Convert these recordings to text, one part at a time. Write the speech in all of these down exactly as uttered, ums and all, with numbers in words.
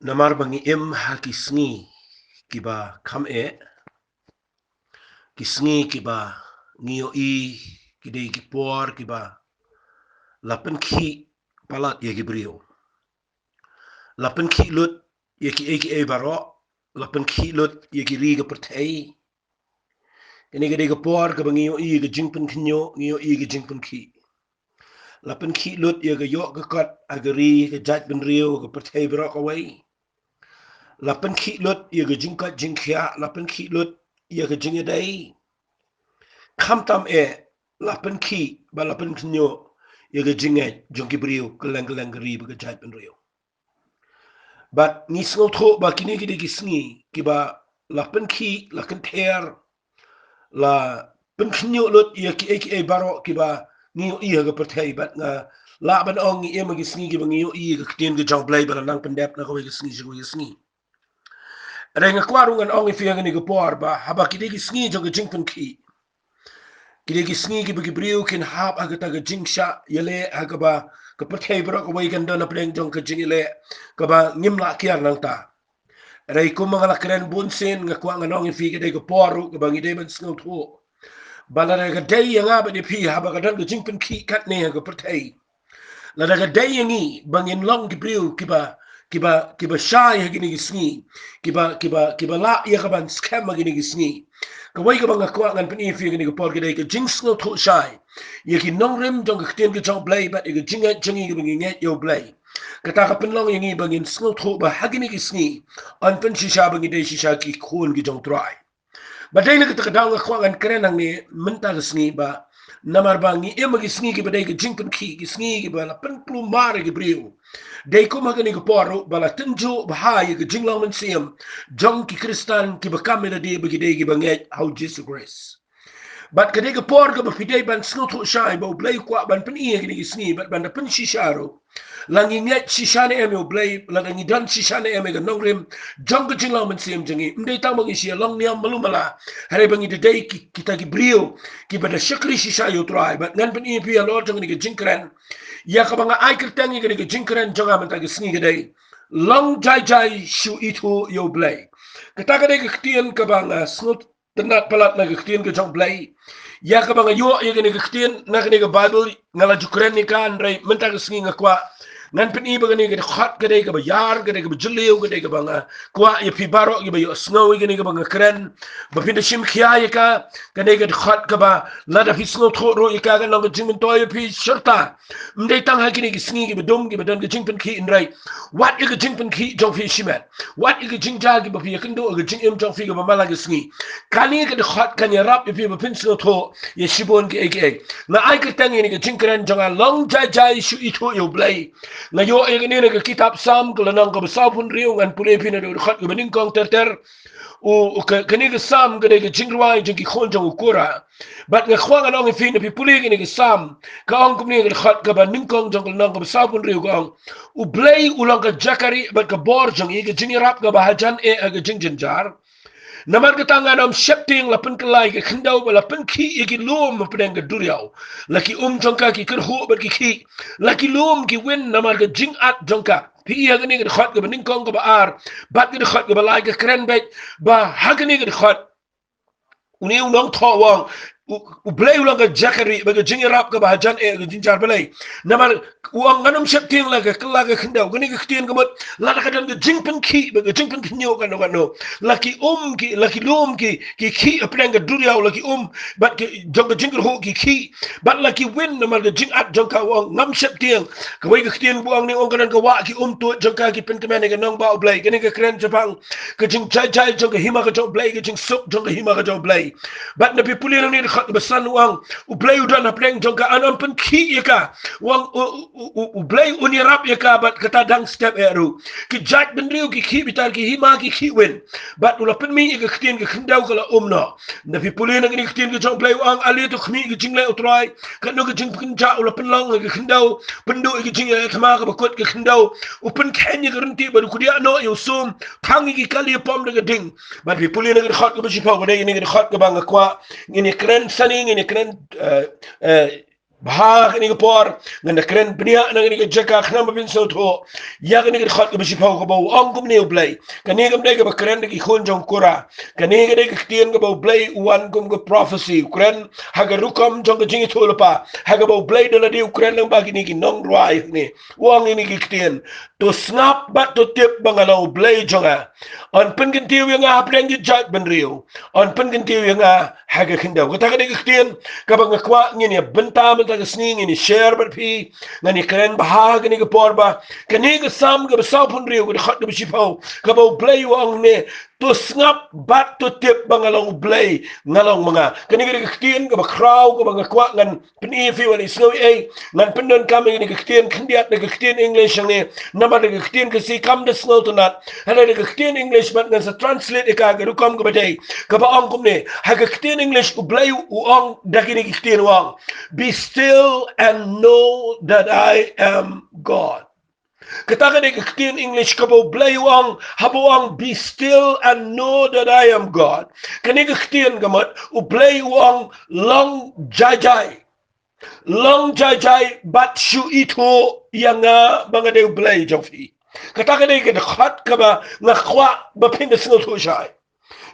Namar ba ngi im ha ki sngi kiba kham eh, ki sngi kiba ngi ïohi ki dei ki por kiba la pynkhih palat ïa ki briew. La pynkhih lut ïa kiei kiei baroh, la pynkhih lut ïa ki ri ka pyrthei. Kane ka dei ka por kaba ngi ïohi ka jingpynkhynñiuh, ngi ïohi ka jingpynkhih. La pynkhih lut ïa ka ïoh ka kot ha ka ri, ka jaitbynriew, ka pyrthei baroh kawei. La pynkhih lut ïa ka jingkoit jingkhiah, la pynkhih lut ïa ka jingïadei. Khamtam eh, la pynkhih bad la pynkhynñiuh ïa ka jingngeit jong ki briew kylleng kylleng ka ri bad ka jaitbynriew. Bad ngi sngewthuh ba kine ki dei ki sngi kiba la pynkhih, la kynther, la pynkhynñiuh lut ïa kiei kiei baroh kiba ngi ïohi ha ka pyrthei. Bad nga lah ban ong ngi im ha ki sngi kiba ngi ïohi ïa ka ktien ka jong U Blei ba la nang pyndep na kawei ka sngi sha kawei ka sngi. Hynrei nga kwah ruh ngan ong ïa phi ha kane ka por ba haba ki dei ki sngi jong ka jingpynkhih, ki dei ki sngi kiba ki briew kin hap ha kata ka jingshah ïaleh ha kaba ka pyrthei baroh kawei kan don hapdeng jong ka jingïaleh kaba ngim lah kiar nangta. Hynrei kumba nga la kren bun sien, nga kwah ngan ong ïa phi ka dei ka por ruh kaba ngi dei ban sngewthuh ba lada ka dei ïa nga bad ïa phi haba ka don ka jingpynkhih katne ha ka pyrthei, lada ka dei ïa ngi ba ngin long ki briew kiba, kiba, kiba shai ha kine ki sngi, kiba, kiba, kiba lah ïa ka ban skhem ha kine ki sngi, kawei kaba nga kwah ngan pyni ïa phi ha kane ka por ka dei ka jingsngewthuh shai ïa ki nongrim jong ka ktien ka jong U Blei bad ïa ka jingngeit jong ngi kaba ngi ngeit ïa U Blei. Kata ka pynlong ïa ngi ba ngin sngewthuh ba ha kine ki sngi yn pynshisha ba ngi dei shisha ki khun ki jong U Trai. Ba dei na kata ka daw nga kwah ngan kren hangne mynta ka sngi ba namar ba ngi im ha ki sngi kiba dei ka jingpynkhih, ki sngi kiba la pynkulmar ïa ki briew. Dei kum ha kane ka por ruh ba la tynjuh bha ïa ka jinglong mynsiem jong ki Khristan kiba kam ïa lade ba ki dei kiba ngeit ha U Jisu Khrist. Bad ka dei ka por kaba phi dei ban sngewthuh shai ba U Blei u kwah ban pyni ha kine ki sngi bad ban da pynshisha ruh. La ngi ngeit shisha ne em ïa U Blei, lada ngi don shisha ne em ïa ka nongrim jong ka jinglong mynsiem jong ngi. Ym dei tang ba ngi shu ïa long niam malu mala, hynrei ba ngi da dei ki, kita ki briew kiba da shakri shisha ïa U Trai. Bad ngan pyni ïa phi halor jong kane ka jingkren, ïa kaba nga ai kyrteng ïa kane ka jingkren jong nga mynta ka sngi ka dei, long jai jai shu ithuh ïa U Blei. Kata ka dei ka ktien kaba nga sngewtynnat palat na ka ktien ka jong U Blei. Ïa kaba nga ïoh ïa kane ka ktien na kane ka Baibl, nga la ju kren ïa ka, hynrei mynta ka sngi nga kwah ngan pyni ba kane ka dkhot ka dei kaba ïar, ka dei kaba jylliew, ka dei kaba nga kwah ïa phi baroh kiba ïohsngew ïa kane kaba nga kren ba phin da shim khia ïa ka. Kane ka dkhot kaba lada phi sngewthuh ruh ïa ka kan long ka jingmyntoi ïa phi shirta. Ym dei tang ha kine ki sngi kiba dum kiba don ka jingpynkhih, hynrei wat ïa ka jingpynkhih jong phi shimet, wat ïa ka jingjia kiba phi ïakynduh ha ka jingim jong phi kaba man la ka sngi. Kane ka dkhot kan ïarap ïa phi ba phin sngewthuh ïa shibun kiei kiei. Nga ai kyrteng ïa kane ka jingkren jong nga, long jai jai shu ithuh ïa U Blei. Nga ïoh ïa kane na ka kitab Salm ka lynnong kaba sawphew hynriew, ngan pule ïa phi na ka dkhot kaba nyngkong ter ter. U, u, ka, kane ka Salm ka dei ka jingrwai jong ki khun jong u Kora. Bad nga kwah ngan ong ïa phi, lada phi pule kane ka Salm, ka ong kumne ha ka dkhot kaba nyngkong jong ka lynnong kaba sawphew hynriew, ka ong: U Blei u long ka jaka rieh bad ka bor jong ngi, ka jingïarap kaba hajan eh ha ka jingjynjar. Namar kata ngan ym sheptieng, la pynkylla ïa ka khyndew bad la pynkhih ïa ki lum hapdeng ka duriaw. La ki um jong ka ki kyrhuh bad ki khih, la ki lum ki win namar ka jingat jong ka. Phi ïa kane ka dkhot kaba nyngkong, kaba ar bad ka dkhot kaba lai ka kren beit ba ha kane ka dkhot une u nongthoh u ong, U, U Blei u long ka jaka rieh bad ka jingïarap kaba hajan eh ha ka jingjynjar. Balei? Namar u ong ngan ym sheptieng, la ka kylla ka khyndew. Kane ka ktien ka mut lada ka don ka jingpynkhih bad ka jingpynkhynñiuh katno katno, la ki um ki, la ki lum ki, ki khih hapdeng ka duriaw, la ki um bad ki jong ka jingkyrhuh ki khih, bad la ki win namar ka jingat jong ka, u ong ngam sheptieng. Kawei ka ktien ba u ong ne, u ong ka don ka wah ki um tuid jong ka ki pynthmen ïa ka nongbah U Blei. Kane ka kren shaphang ka jingjai jai jong ka hima ka jong U Blei, ka jingsuk jong ka hima ka jong U Blei. Bad lada phi pule na kane ka dkhot kaba san, u ong U Blei u don hapdeng jong ka, un ym pynkhih ïa ka. U ong U, U, U, U, U Blei un ïarap ïa ka bad kata dang step eh ruh. Ki jaitbynriew ki khih bitar, ki hima ki khih win. Bad u la pynmih ïa ka ktien ka khyndew ka la um noh. Lada phi pule na kane ka ktien ka jong U Blei, u ong: Ale to khmih ka jingleh U Trai, katno ka jingpynkynjah u la pynlong ha ka khyndew, pynduh ïa ka jingïathma kaba kut ka khyndew, u pynkheiñ ïa ka ryntieh bad u kdiah noh ïa u sum, thang ïa ki kali ha pom da ka ding. Bad phi pule na ka dkhot kaba shiphew, ka dei kane ka dkhot kaba nga kwah ngin ïa kren sani, ngin ïa kren, eh, eh, Bha kane ka por, ngan da kren bniah na kane ka jaka khnang ba phin sngewthuh ïa kane ka dkhot kaba shiphew kaba u ong kumne u Blei. Kane kam dei kaba kren da ki khun jong u Kora. Kane ka dei ka ktien kaba u Blei u wan kum ka prophecy, u kren ha ka rukom jong ka jingïathuhlypa, ha kaba u Blei da lade u kren lang bad kine ki nongrwai hangne. U ong ïa kine ki ktien: To sngap bad to tip ba nga long u Blei jong nga. Yn pynkyntiew ïa nga hapdeng ki jaitbynriew. Yn pynkyntiew ïa nga ha ka khyndew. Kata ka dei ka ktien kaba nga kwah ngin ïa bynta mynta ka sngi, ngin ïa share bad phi, ngan ïa kren bha ha kane ka por ba kane ka Salm kaba sawphew hynriew, ka dkhot kaba shiphew, kaba u Blei u ong ne: To sngap bad to tip ba nga long u Blei, nga long ma nga. Kane ka dei ka ktien kaba khraw kaba nga kwah ngan pyni ïa phi, wat la sngew ei ei ngan pyndonkam ïa kane ka ktien khyndiat da ka ktien English hangne, namar da ka ktien Khasi kam da sngewtynnat. Hynrei da ka ktien English bad ngan sa translate ïa ka ha ka rukom kaba dei, kaba ong kumne. Ha ka ktien English u Blei u ong da kine ki ktien, u ong: Be still and know that I am God. Kata ka dei ka ktien English kaba u Blei u ong, haba u ong: Be still and know that I am God. Kane ka ktien ka mut u Blei u ong: Long jai jai. Long jai jai bad shu ithuh ïa nga ba nga dei u Blei jong phi. Kata ka dei ka dkhot kaba nga kwah ba phin da sngewthuh shai.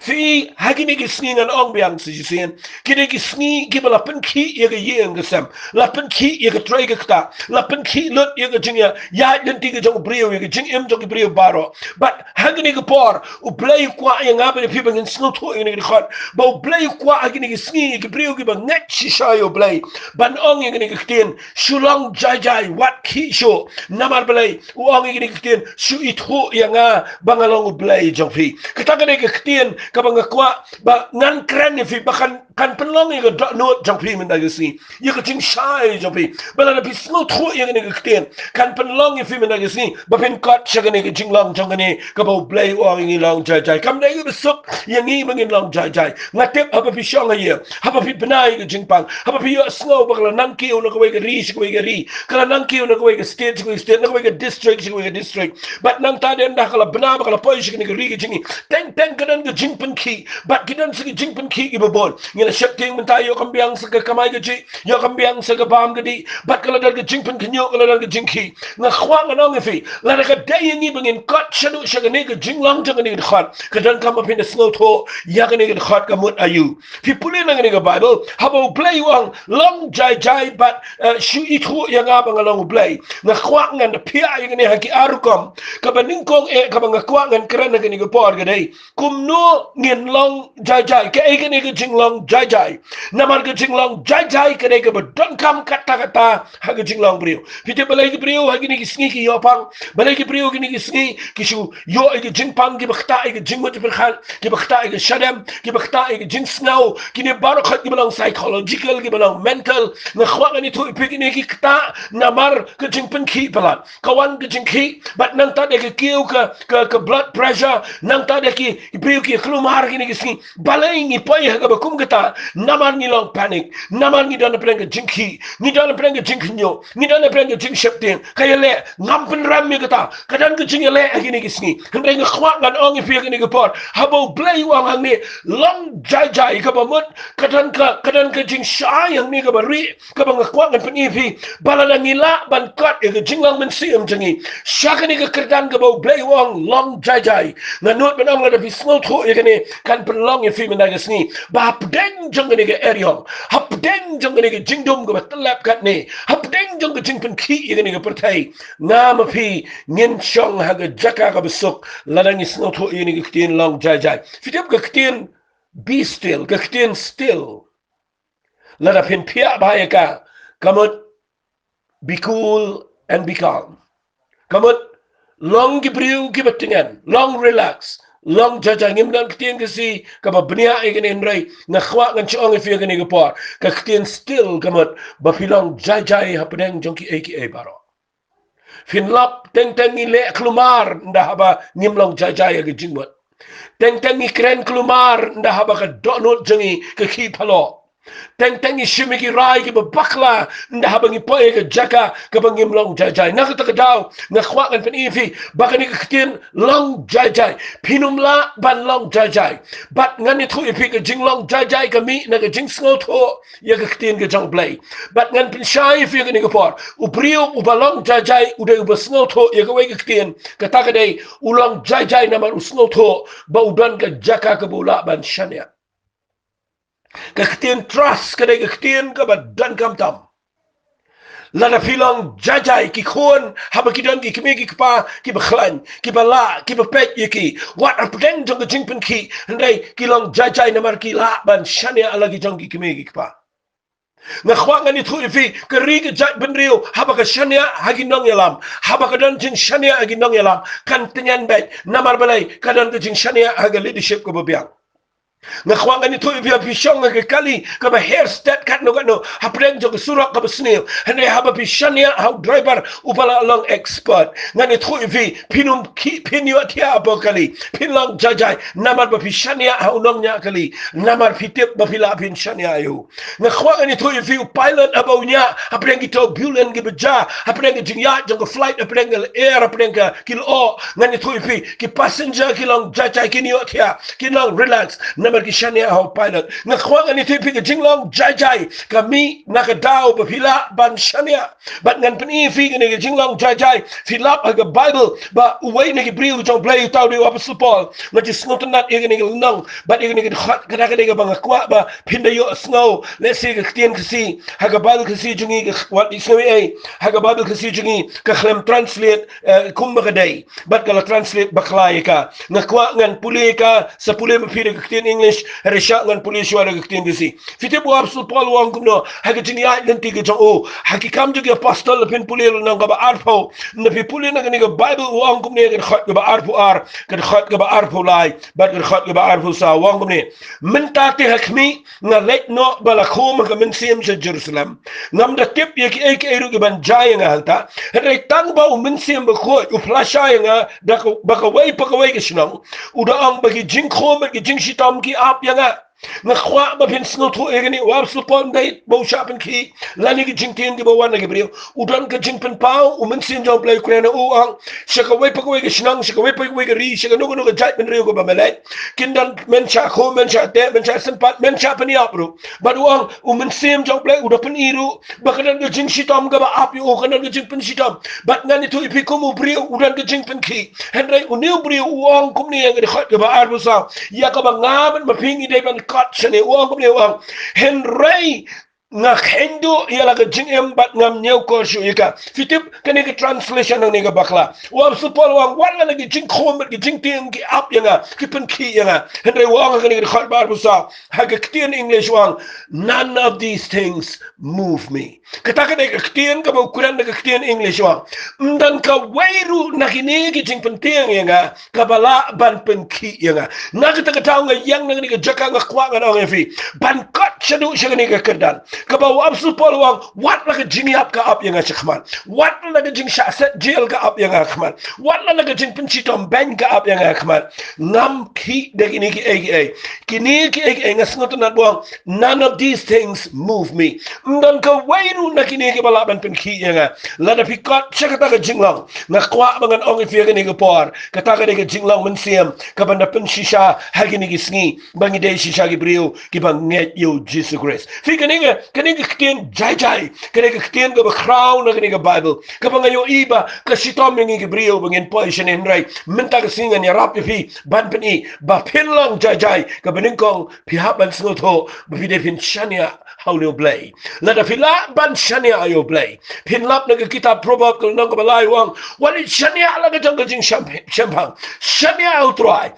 Phi, ha kine ki sngi ngan ong biang sa shisien, kine ki sngi kiba la pynkhih ïa ka ïing ka sem, la pynkhih ïa ka trei ka ktah, la pynkhih lut ïa ka jingïa, ïaid lynti ka jong u briew, ïa ka jingim jong ki briew baroh. Bad ha kine ki por u Blei u kwah ïa nga bad ïa phi ba ngin sngewthuh ïa kine ki dkhot, ba u Blei u kwah ha kine ki sngi ïa ki briew kiba ngeit shisha ïa u Blei ban ong ïa kine ki ktien: Shu long jai jai, wat khih shuh. Namar balei? U ong ïa kine ki ktien: Shu ithuh ïa nga ba nga long u Blei jong phi. Kata ka dei ka ktien kaba nga kwah ba ngan kren ïa phi, ba kan, kan pynlong ïa ka dohnud jong phi mynta ka sngi, ïa ka jingshai jong phi. Ba lada phi sngewthuh ïa kane ka ktien, kan pynlong ïa phi mynta ka sngi ba phin kot sha kane ka jinglong jong kane kaba u Blei u ong ïa ngi long jai jai. Kam dei kaba suk ïa ngi ba ngin long jai jai. Nga tip haba phi shong ha ïing, haba phi bna ïa ka jingpang, haba phi ïohsngew ba ka la nang kiew na kawei ka ri sha kawei ka ri, ka la nang kiew na kawei ka state sha kawei ka state, na kawei ka district sha kawei ka district, bad nangta de ynda ka la bna ba ka la poi sha kane ka ri ka jong ngi, teng teng ka don ka jingpynkhih, bad ki don sa ki jingpynkhih kiba bun. Ngi la sheptieng mynta, ïoh kam biang sa ka kamai kajih, ïoh kam biang sa ka bam kadih, bad ka la don ka jingpynkhynñiuh, ka la don ka jingkhih. Nga kwah ngan ong ïa phi, lada ka dei ïa ngi ba ngin kot shaduh sha kane ka jinglong jong kane ka dkhot, ka donkam ba phin da sngewthuh ïa kane ka dkhot ka mut aïu. Phi pule na kane ka Baibl, haba u Blei u ong long jai jai bad, eh, shu ithuh ïa nga ba nga long u Blei, nga kwah ngan da phiah ïa kane ha ki ar rukom. Kaba nyngkong eh kaba nga kwah ngan kren ha kane ka por ka dei, kumno ngin long jai jai? Kaei kane ka jinglong jai jai? Namar ka jinglong jai jai ka dei kaba donkam katta katta ha ka jinglong briew. Phi tip balei ki briew ha kine ki sngi ki ïoh pang? Balei ki briew ha kine ki sngi ki shu ïoh ïa ka jingpang, kiba ktah ïa ka jingmut jingpyrkhat, kiba ktah ïa ka shadem, kiba ktah ïa ka jingsngew? Kine baroh kiba long psychological, kiba long mental. Nga kwah ngan ïathuh ïa phi, kine ki ktah namar ka jingpynkhih palat. Ka wan ka jingkhih, bad nangta de ka kiew ka, ka, ka blood pressure, nangta de ki, ki briew ki ïa kulmar kine ki sngi. Balei ngi poi ha kaba kum kata? Namar ngi long panic, namar ngi don hapdeng ka jingkhih, ngi don hapdeng ka jingkhynñiuh, ngi don hapdeng ka jingsheptieng. Ka ïaleh, ngam pynrem ïa kata, ka don ka jingïaleh ha kine ki sngi. Hynrei nga kwah ngan ong ïa phi ha kane ka por, haba u Blei u ong hangne long jai jai, kaba mut ka don ka, ka don ka jingshai hangne kaba rieh, kaba nga kwah ngan pyni ïa phi, ba lada ngi lah ban kot ïa ka jinglong mynsiem jong ngi sha kane ka kyrdan kaba u Blei u ong long jai jai. Nga nud ban ong lada phi sngewthuh ïa kane, kan pynlong ïa phi mynta ka sngi ba hapdeng jong kane ka eriong, hapdeng jong kane ka jingdum kaba tyllep katne, hapdeng jong ka jingpynkhih ïa kane ka pyrthei, nga ma phi ngin shong ha ka jaka kaba suk lada ngi sngewthuh ïa kane ka ktien long jai jai. Phi tip ka ktien be still, ka ktien still, lada phin phiah bha ïa ka, ka mut be cool and be calm. Ka mut long ki briew kiba tyngen, long relax, long jai jai. Ngim don ktien Khasi kaba bniah ïa kane, hynrei nga kwah ngan shu ong ïa phi ha kane ka por, ka ktien still ka mut ba phi long jai jai hapdeng jong kiei kiei baroh. Phin lap teng teng ngi leh kulmar ynda haba ngim long jai jai ha ka jingmut. Teng teng ngi kren kulmar ynda haba ka dohnud jong ngi ka khih phalok. Teng teng ngi shim ïa ki rai kiba bakla, ynda haba ngi poi ïa ka jaka kaba ngim long jai jai. Na kata ka daw, nga kwah ngan pyni ïa phi ba kane ka ktien long jai jai, phin ym lah ban long jai jai. Bad ngan ïathuh ïa phi, ka jinglong jai jai ka mih na ka jingsngewthuh ïa ka ktien ka jong U Blei. Bad ngan pynshai ïa phi ha kane ka por, u briew uba long jai jai u dei uba sngewthuh ïa kawei ka ktien. Kata ka dei, u long jai jai namar u sngewthuh ba u don ka jaka kaba u lah ban shaniah. Ka ktien trust ka dei ka ktien kaba donkam tam. Lada phi long jai jai, ki khun haba ki don ki kmie ki kpa kiba khlaiñ, kiba lah, kiba peit ïa ki, wat hapdeng jong ka jingpynkhih, hynrei ki long jai jai namar ki lah ban shaniah la ki jong ki kmie ki kpa. Nga kwah ngan ïathuh ïa phi, ka ri ka jaitbynriew haba ka shaniah ha ki nongïalam, haba ka don jingshaniah ha ki nongïalam, kan tyngen beit. Namar balei? Ka don ka jingshaniah ha ka leadership kaba biang. Nga kwah ngan ïathuh ïa phi, phi shong ha ka kali kaba her stet katno katno, hapdeng jong ka surok kaba sniew, hynrei haba phi shaniah ha u driver uba la long expert, ngan ïathuh ïa phi, phin ym khih, phin ïohthiah hapoh kali, phin long jai jai namar ba phi shaniah ha u nongñiah kali, namar phi tip ba phi lah phin shaniah ïa u. Nga kwah ngan ïathuh ïa phi, u pilot haba u ñiah hapdeng ki turbulence kiba jia, hapdeng ka jingïaid jong ka flight, hapdeng ka air, hapdeng ka ki lyoh, ngan ïathuh ïa phi, ki passenger ki long jai jai, kin ïohthiah, kin long relax namar ki shaniah ha u pilot. Nga kwah ngan ïathuh ïa phi, ka jinglong jai jai ka mih na ka daw ba phi lah ban shaniah. Bad ngan pyni ïa phi kane ka jinglong jai jai. Phi lap ha ka Baibl ba uwei na ki briew jong U Blei, uta u dei u Apostol Paul. Nga ju sngewtynnat ïa kane ka lynnong bad ïa kane ka dkhot, kata ka dei kaba nga kwah ba phin da ïohsngew. Lehse ka ktien Khasi ha ka Baibl Khasi jong ngi, ka, wat isngew ei, ha ka Baibl Khasi jong ngi ka khlem translate, eh, kumba ka dei, bad ka la translate bakla ïa ka. Nga kwah ngan pule ïa ka, sa pule ma phi da ka ktien English, hynrei shah ngan pule shuwa da ka ktien Khasi. Phi tip u Apostol Paul u ong kumno ha ka Jingïaid Lynti ka jong u, ha Ki Kam jong ki Apostol, lada phin pule lynnong kaba arphew, lada phi pule na kane ka Baibl, u ong kumne, ka dkhot kaba arphew ar, ka dkhot kaba arphew lai bad ka dkhot kaba arphew saw, u ong kumne: Mynta te ha khmih, nga leit noh ba la khum ha ka mynsiem sha Jerusalem. Ngam da tip ïa kiei kiei ruh kiban jia ïa nga hangta, hynrei tang ba U Mynsiem Bakhuid u pynlashai ïa nga da ka, ba kawei pa kawei ka shnong, u da ong ba ki jingkhum bad ki jingshitom ki ap ïa nga. Nga kwah ba phin sngewthuh ïa kane, u Apostol Paul ym dei ba u shah pynkhih lane ki jingtieng kiba wan na ki briew. U don ka jingpynpaw, U Mynsiem jong U Blei u kren, u ong, sha kawei pa kawei ka shnong, sha kawei pa kawei ka ri, sha kano kano ka jaitbynriew kaba me leit, kin don, men shah khum, men shah teh, men shah sympat, men shah pynïap ruh. Bad u ong, U Mynsiem jong U Blei u da pyni ruh ba ka don ka jingshitom kaba ap ïa u, ka don ka jingpynshitom. Bad ngan ïathuh ïa phi, kum u briew u don ka jingpynkhih, hynrei une u briew u ong kumne ha ka dkhot kaba arphew saw, ïa kaba nga bad ma phi ngi dei ban kot shane. U ong kumne, u ong, hynrei nga kheiñ duh ïa la ka jingim bad ngam ñiewkor shuh ïa ka. Phi tip, kane ka translation hangne ka bakla. U Apostol Paul u ong, wat lada ki jingkhum bad ki jingtieng ki ap ïa nga, ki pynkhih ïa nga, hynrei u ong ha kane ka dkhot ba arphew saw, ha ka ktien English u ong, "None of these things move me." Kata ka dei ka ktien kaba u kren da ka ktien English, u ong, ym don kawei ruh na kine ki jingpyntieng ïa nga kaba lah ban pynkhih ïa nga. Na kata ka daw nga ïeng na kane ka jaka, nga kwah ngan ong ïa phi, ban kot shaduh sha kane ka kyrdan kaba u Apostol Paul u ong, wat la ka jingïap ka ap ïa nga shakhmat, wat la ka jingshah set jel ka ap ïa nga khmat, wat la ka jingpynshitom beiñ ka ap ïa nga khmat, ngam khih da kine kiei kiei. Kine kiei kiei, nga sngewtynnat ba u ong, "None of these things move me." Ym don kawei ruh na kine kiba lah ban pynkhih ïa nga. Lada phi kot sha kata ka jinglong, nga kwah ba ngan ong ïa phi ha kane ka por, kata ka dei ka jinglong mynsiem kaban da pynshisha ha kine ki sngi ba ngi dei shisha ki briew kiba ngeit ïa U Jisu Khrist. Phi, kane ka, kane ka ktien jai jai ka dei ka ktien kaba khraw na kane ka Baibl, kaba nga ïohi ba ka shitom ïa ngi ki briew ba ngin poi shane, hynrei mynta ka sngi ngan ïarap ïa phi ban pyni ba phin long jai jai, kaba nyngkong phi hap ban sngewthuh ba phi dei phin shaniah ha une U Blei. Lada phi lah ban shaniah ha U Blei, phin lap na ka kitab Proverb ka lynnong kaba lai, u ong, wat leit shaniah la ka jong ka jingshemphang, shaniah ha U Trai.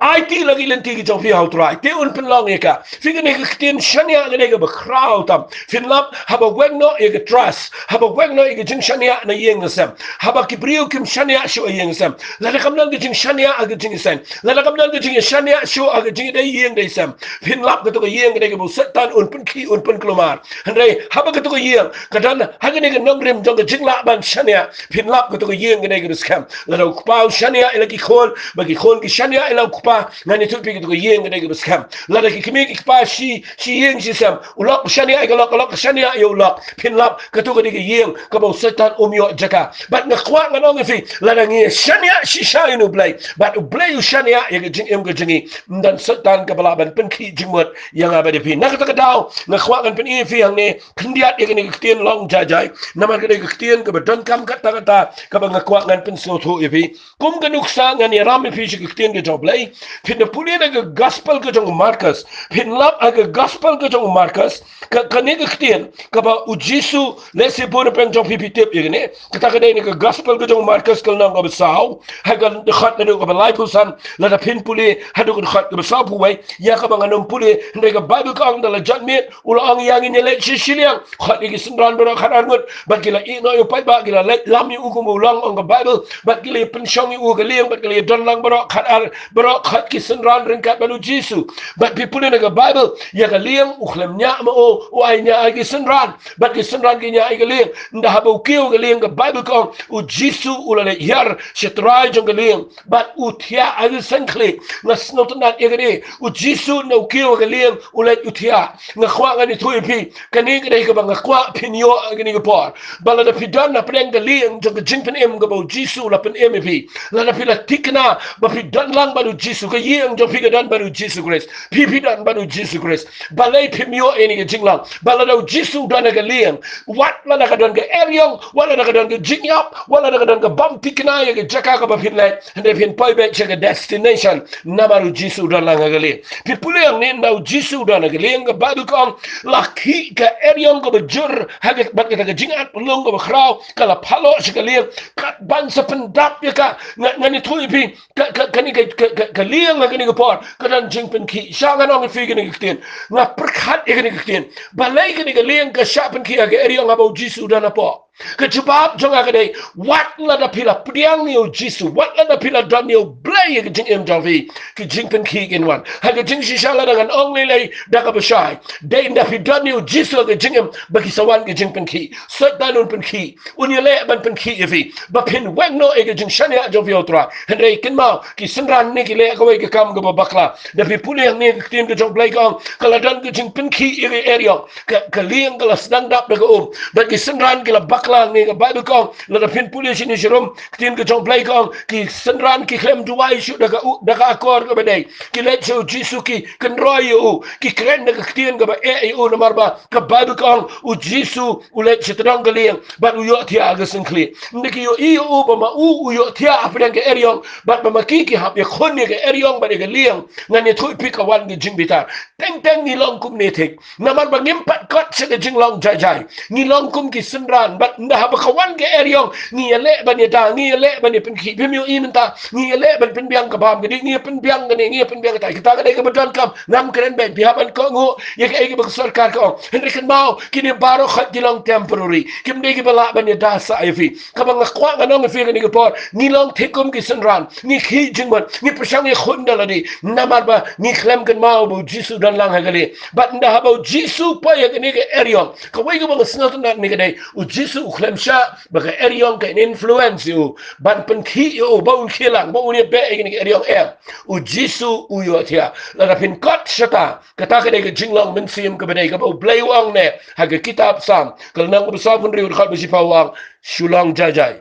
Aiti la ki lynti ki jong phi ha U Trai, te un pynlong ïa ka. Phi, kane ka ktien shaniah ka dei kaba khraw tam. Phin lap haba weng noh ïa ka trust, haba weng noh ïa ka jingshaniah na ïing na sem. Haba ki briew kim shaniah shuh ha ïing sem. Lada kam don ka jingshaniah ha ka jingïaseng, lada kam don ka jingïashaniah shuh ha ka jingïadei ïing dei sem, phin lap katu ka ïing ka dei kaba u Soitan un pynkhih, un pynkulmar. Hynrei haba katu ka ïing ka don ha kane ka nongrim jong ka jinglah ban shaniah, phin lap katu ka ïing ka dei kaba skhem. Lada u kpa u shaniah ïa la ki khun, ba ki khun ki shaniah ïa la u kpa, ngan ïathuh ïa phi katu ka ïing ka dei kaba skhem. Lada ki kmie ki kpa shi, shi ïing shi sem, u lok u shaniah ïa ka lok, ka lok ka shaniah ïa u lok, phin lap katu ka dei ka ïing kaba u Soitan um ïoh jaka. Bad nga kwah ngan ong ïa phi, lada ngi shaniah shisha ïa U Blei, bad U Blei u shaniah ïa ka jingim ka jong ngi, ym don Soitan kaba lah ban pynkhih jingmut ïa nga bad ïa phi. Na kata ka daw nga kwah ngan pyni ïa phi hangne khyndiat ïa kane ka ktien long jai jai, namar ka dei ka ktien kaba donkam katta katta kaba nga kwah ngan pynsngewthuh ïa phi. Kum ka nuksa ngan ïalam ïa phi sha ka ktien ka jong U Blei. Phin da pule na ka gospel ka jong u Markos. Phin lap ha ka gospel ka jong u Markos, ka, kane ka ktien kaba u Jisu, lehse bun na pdeng jong phi phi tip ïa kane. Kata ka dei na ka gospel ka jong u Markos ka lynnong kaba saw, ha ka dkhot naduh kaba laiphew san. Lada phin pule haduh ka dkhot kaba sawphew wei, ïa kaba ngan ym pule, hynrei ka Baibl ka ong, da la janmiet u la ong, ïa ngin ïaleit sha shiliang. Khot ïa ki synran baroh khatar ngut, bad ki la ïeh noh ïa u paidbah, ki la leit lam ïa u kum u long, ong ka Baibl, bad ki la pynshong ïa u ha ka lieng, bad ki la don lang baroh khatar, baroh khot ki synran ryngkat bad u Jisu. Bad phi pule na ka Baibl, ïa ka lieng u khlem ñiah ma u, u ai ñiah ha ki synran, bad ki synran ki ñiah ha ka lieng. Ynda haba u kiew ha ka lieng, ka Baibl ka ong, u Jisu u la leit hiar sha trai jong ka lieng, bad u thiah ha ka seng khlieh. Nga sngewtynnat ïa kane, u Jisu ynda u kiew ha ka lieng u leit u thiah. Nga kwah ngan ïathuh ïa phi, kane ka dei kaba nga kwah phin ïoh ha kane ka por. Ba lada phi don na pdeng ka lieng jong ka jingpynim kaba u Jisu u la pynim ïa phi, lada phi la thikna ba phi don lang bad u Jisu, ka ïing jong phi ka don bad u Jisu Khrist, phi phi don bad u Jisu Khrist, balei phim ïoh ïa kane ka jinglong? Ba lada u Jisu u don ha ka lieng, wat lada ka don ka eriong, wat lada ka don ka jingïap, wat lada ka don ka bym thikna ïa ka jaka kaba phin leit, hynrei phin poi beit sha ka destination, namar u Jisu u don lang ha ka lieng. Phi pule hangne, ynda u Jisu u don ha ka lieng, ka Baibl ka ong, la khih ka eriong kaba jur ha ka, bad kata ka jingat pynlong kaba khraw ka la phaloh sha ka lieng, kat ban sa pyndap ïa ka. Nga, ngan ïathuh ïa phi, ka, ka, kane ka, ka, ka, ka lieng ha kane ka por ka don jingpynkhih. Sha ngan ong ïa phi kane ka ktien, nga pyrkhat ïa kane ka ktien. Balei kane ka lieng ka shah pynkhih ha ka eriong haba u Jisu u don hapoh? Ka jubab jong nga ka dei, wat lada phi la pdiang ïa u Jisu, wat lada phi la don ïa u Blei ha ka jingim jong phi, ki jingpynkhih kin wan. Ha ka jingshisha lada ngan ong lei lei da kaba shai, dei ynda phi don ïa u Jisu ha ka jingim ba ki sa wan ki jingpynkhih. Soitan un pynkhih, un ïaleh ban pynkhih ïa phi ba phin weng noh ïa ka jingshaniah jong phi ha u Trai. Hynrei kynmaw, ki synran ne ki leh kawei ka kam kaba bakla. Da phi pule hangne ka ktien ka jong u Blei ka ong, ka la don ka jingpynkhih ïa ka eriong. Ka, ka lieng ka la sdang dap da ka um. Bad ki synran ki la bakla, hangne ka Baibl ka ong, lada phin pule shane sharum, ktien ka jong u Blei ka ong, ki synran ki khlem duwai shuh da ka u, da ka akor kaba dei. Ki leit sha u Jisu, ki kynroi ïa u, ki kren da ka ktien kaba eh ïa u, namar ba ka Baibl ka ong, u Jisu u leit sha tdong ka lieng bad u ïohthiah ha ka seng khlieh. Ynda ki ïohi ïa u ba ma u u ïohthiah hapdeng ka eriong, bad ba ma ki ki hap ïakhun ïa ka eriong bad ïa ka lieng, ngan ïathuh ïa phi, ka wan ka jingbitar. Teng teng ngi long kumne thik, namar ba ngim pat kot sha ka jinglong jai jai. Ngi long kum ki synran, bad ynda haba ka wan ka eriong, ngi ïaleh ban ïada, ngi ïaleh ban ïapynkhih. Phim ïohi mynta, ngi ïaleh ban pynbiang ka bam ka dih, ngi ïapynbiang kane, ngi ïapynbiang katai. Kata ka dei kaba donkam. Ngam kren beiñ, phi hap ban kohnguh ïa kaei kaba ka sorkar ka ong. Hynrei kynmaw, kine baroh khoit ki long temporary, kim dei kiba lah ban ïada sah ïa phi. Kaba nga kwah ngan ong ïa phi kane ka por, ngi long thik kum ki synran, ngi khih jingmut, ngi pyrshang ïakhun da lade, namar ba ngi khlem kynmaw ba u Jisu u don lang ha ka lieng. Bad ynda haba u Jisu u poi ha kane ka eriong, kawei kaba nga sngewtynnat ne ka dei, u Jisu u khlem shah ba ka eriong kan influence ïa u ban pynkhih ïa u ba un khie lang, ba un ïabeh ïa kane ka eriong, em. U Jisu u ïohthiah. Lada phin kot shata, kata ka dei ka jinglong mynsiem kaba dei, kaba u Blei u ong ne ha ka kitab Salm, ka lynnong kaba sawphew hynriew, dkhot ba shiphew, u ong, shu long jai jai.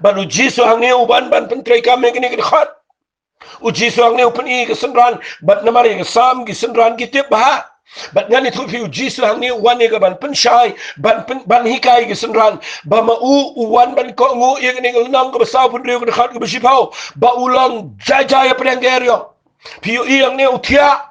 Bad u Jisu hangne u wan ban pyntreikam ïa kane ka dkhot. U Jisu hangne u pyni ïa ka synran, bad namar ïa ka Salm ki synran ki tip bha. Bad ngan ïathuh ïa phi, u Jisu hangne u wan ïa ka ban pynshai, ban pyn, ban hikai ïa ka synran ba ma u u wan ban kohnguh ïa kane ka lynnong kaba sawphew hynriew, ka dkhot kaba shiphew, ba u long jai jai hapdeng ka eriong. Phi ïohi hangne u thiah.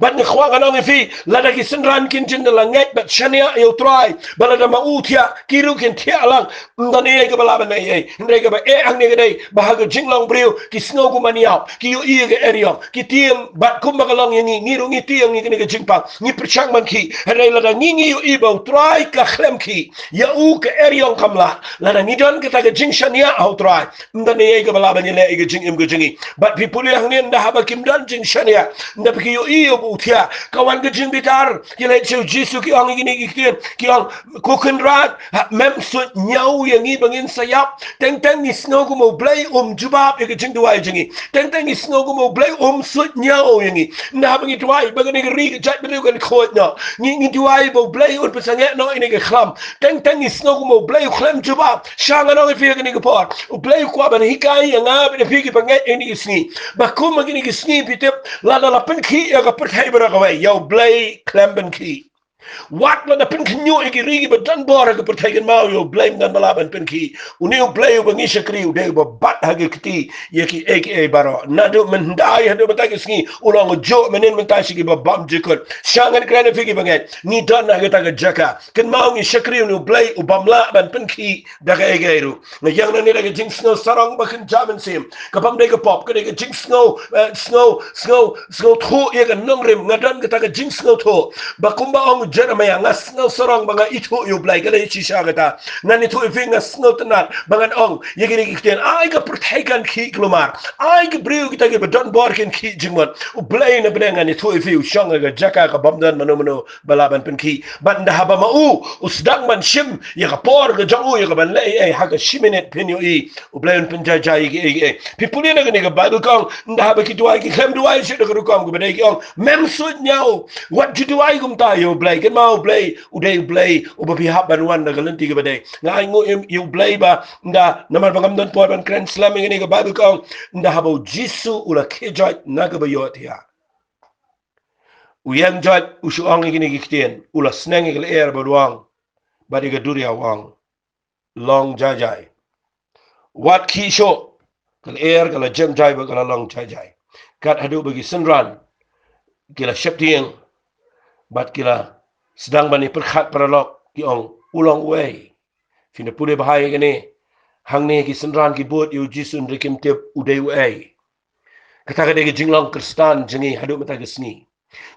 Bad nga kwah ngan ong ïa phi, lada ki synran kin jin da la ngeit bad shaniah ïa u Trai, bad lada ma u thiah, ki ruh kin thiah lang. Ym don ei ei kaba lah ban ei ei. Hynrei kaba eh hangne ka dei ba ha ka jinglong briew ki sngew kum ban ïap, ki ïohi ïa ka eriong, ki tieng, bad kumba ka long ïa ngi, ngi ruh ngi tieng ïa kane ka jingpang, ngi pyrshang ban khih. Hynrei lada ngi ngi ïohi ba u Trai ka khlem khih, ïa u ka eriong kam lah, lada ngi don kata ka jingshaniah ha u Trai, ym don ei ei kaba lah ban ïaleh ïa ka jingim ka jong ngi. Bad phi pule hangne, ynda haba kim don jingshaniah, ynda phi ïohi ïa u ba u thiah, ka wan ka jingbitar, ki leit sha u Jisu ki ong ïa kine ki ktien, ki ong, Ko Kynrad, ha, mem suidñiew ïa ngi ba ngin sa ïap? Teng teng ngi sngew kum u Blei um jubab ïa ka jingduwai jong ngi. Teng teng ngi sngew kum u Blei um suidñiew ïa ngi. Ynda haba ngi duwai ba kane ka ri ka jaitbynriew kan khuid noh, ngi, ngi duwai ba u Blei un pynsangeh noh ïa kane ka khlam. Teng teng ngi sngew kum u Blei u khlem jubab. Sha ngan ong ïa phi ha kane ka por, u Blei u kwah ban hikai ïa nga bad ïa phi kiba ngeit ha kine ki sngi, ba kum ha kine ki sngi, phi tip, lada la pynkhih ïa ka pyrthei baroh kawei, ïa u Blei khlem pynkhih. Wat lada pynkhynñiuh ïa ki ri kiba don bor ha ka pyrthei, kynmaw, ïa u Blei ym don ba lah ban pynkhih. Une u Blei uba ngi shakri u dei uba bat ha ka kti ïa kiei kiei baroh. Naduh mynhyndai haduh mynta ka sngi u long ujuh, mynhynnin mynta sha kiba bymjukut. Sha ngan kren ïa phi kiba ngeit, ngi don ha kata ka jaka. Kynmaw, ngi shakri une u Blei u bym lah ban pynkhih da kaei kaei ruh. Nga ïeng nangne da ka jingsngew sarong ba kynja mynsiem, ka bym dei ka pop, ka dei ka jingsngew, eh, sngew, sngew, sngewthuh ïa ka nongrim. Nga don kata ka jingsngewthuh ba kumba ong u Jeremaïah, nga sngew sarong ba nga ithuh ïa u Blei. Ka dei shisha kata. Ngan ithuh ïa phi, nga sngewtynnat ba ngan ong ïa kine ki ktien, ai ka pyrthei kan khih kulmar, ai ki briew kita kiba don bor kin khih jingmut. U Blei na bneng, ngan ithuh ïa phi, u shong ha ka jaka ka bym don mano mano ba lah ban pynkhih. Bad ynda haba ma u u sdang ban shim ïa ka por ka jong u ïa ka ban leh ei ei, ha ka shi minit phin ïohi u Blei un pynjai jai ïa kiei kiei. Phi pule na kane ka Baibl ka ong, ynda haba ki duwai, ki khlem duwai shuh da ka rukom kaba dei, ki ong, mem suidñiew, wat ju duwai kumta ïa u Blei. Kynmaw, u Blei u dei u Blei uba phi hap ban wan na ka lynti kaba dei. Nga ainguh ïa u Blei ba ynda, namar ba ngam don por ban kren slem ïa kane ka Baibl ka ong, ynda haba u Jisu u la khie joit na kaba ïohthiah, u ïeng joit, u shu ong ïa kine ki ktien, u la sneng ïa ka lyer bad u ong, bad ïa ka duriaw u ong, long jai jai. Wat khih shuh. Ka lyer ka la jem jai bad ka la long jai jai. Kat haduh ba ki synran ki la sheptieng bad ki la sdang ban ïa pyrkhat paralok, ki ong, u long uei? Phin da pule bha ïa kane, hangne ki synran ki bud ïa u Jisu hynrei kim tip u dei uei. Kata ka dei ka jinglong Khristan jong ngi haduh mynta ka sngi.